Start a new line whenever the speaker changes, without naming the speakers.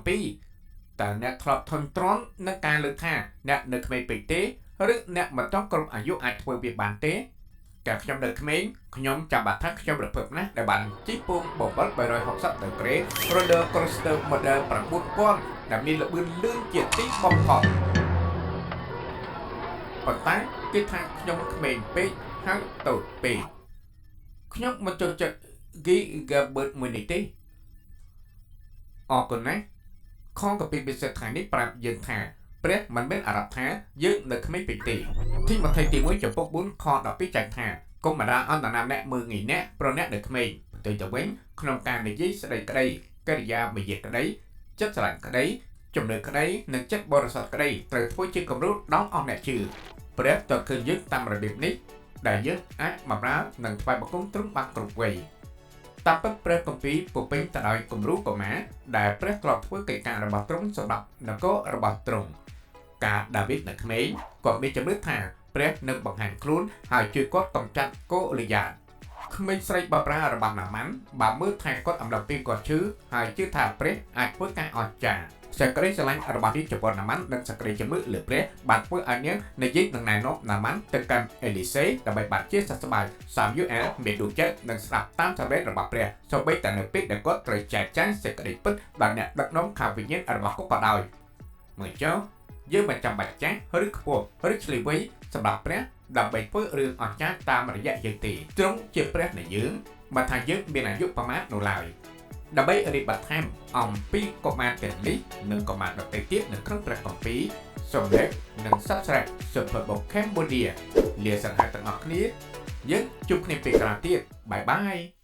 2តើអ្នកធ្លាប់ធុញទ្រាន់នឹងការលើកថាអ្នកនៅក្មេងពេកទេឬអ្នកមិនទាន់គ្រប់អាយុអាចធ្វើវាបានទេកាលខ្ញុំនៅក្មេងខ្ញុំចាំបាច់ថាខ្ញុំរភើបណាស់ដែលបានជិះពោងបបិល360ដឺក្រេ Roller Coaster Model 9000ដែលមានល្បឿនលឿនជាទីបំផុតប៉ុន្តែគេថាខ្ញុំក្មេងពេកហើយតូចពេកខ្ញុំមិនចូលចិត្ត Giga Bird មួយនេះទេអរគុណណាស់ខគម្ពីរពិសេសថ្ងៃនេះប្រាប់យើងថាព្រះមិនមានអារម្មណ៍ថាយើងនៅក្មេងពេកទេទីម៉ូថេទី1ចំពុក4ខ12ចែងថាកុំបណ្ដាអន្តនាមអ្នកមើងងាយអ្នកព្រោះអ្នកនៅក្មេងផ្ទុយទៅវិញក្នុងការនិយាយស្ដីក្តីកិរិយាមាយាទក្តីចិត្តស្រឡាញ់ក្តីជំនឿក្តីនិងចិត្តបរិសុទ្ធក្តីត្រូវធ្វើជាគំរូដល់អស់អ្នកជឿព្រះតើឃើញយើងតាមរបៀបនេះដែលយើងអាចបម្រើនិងថ្វាយបង្គំទ្រង់បានគ្រប់វ័យតាមពិតព្រះគម្ពីរពោពេញទៅដោយគំរូកុមារដែលព្រះធ្លាប់ធ្វើកិច្ចការរបស់ទ្រង់សម្រាប់នគររបស់ទ្រង់កាលដាវីតនៅក្មេងគាត់មានជំនឿថាព្រះនឹងបង្ហាញខ្លួនហើយជួយគាត់កម្ចាត់កូលីយ៉ាតក្មេងស្រីបប្រារបស់ណាម៉ាន់បានមើលថែគាត់អំឡុងពេលគាត់ឈឺហើយជឿថាព្រះអាចធ្វើការអស្ចារ្យសេចក្តីស្រឡាញ់របស់នាងចំពោះណាម៉ាន់និងសេចក្តីជំនឿលើព្រះបានធ្វើឲ្យនាងនិយាយនឹងណែនាំណាម៉ាន់ទៅកាន់អេលីសេដើម្បីបានជាសះស្បើយសាមយូអែលមានដួងចិត្តនិងស្ដាប់តាមសម្រេចរបស់ព្រះសូម្បីតែនៅពេលដែលគាត់ត្រូវចែកចាយសេចក្តីពិតដល់អ្នកដឹកនាំខាងវិញ្ញាណរបស់គាត់ក៏ដោយមើលចុះយើងមិនចាំបាច់ចាស់ឬខ្ពស់ឬឆ្លៀវវៃសម្រាប់ព្រះដើម្បីធ្វើរឿងអស្ចារ្យតាមរយៈយើងទេទ្រង់ជាព្រះនៃយើងមិនថាយើងមានអាយុប្រមាណនោះឡើយដើម្បីរៀបបន្ថែមអំពីកុមារទាំងនេះនិងកុមារដទៃទៀតនៅក្នុងព្រះគម្ពីរសូម like និង Subscribe Super Book Cambodia លាសង្ហាទាំងអស់គ្នាយើងជួបគ្នាពេលក្រោយទៀត bye bye.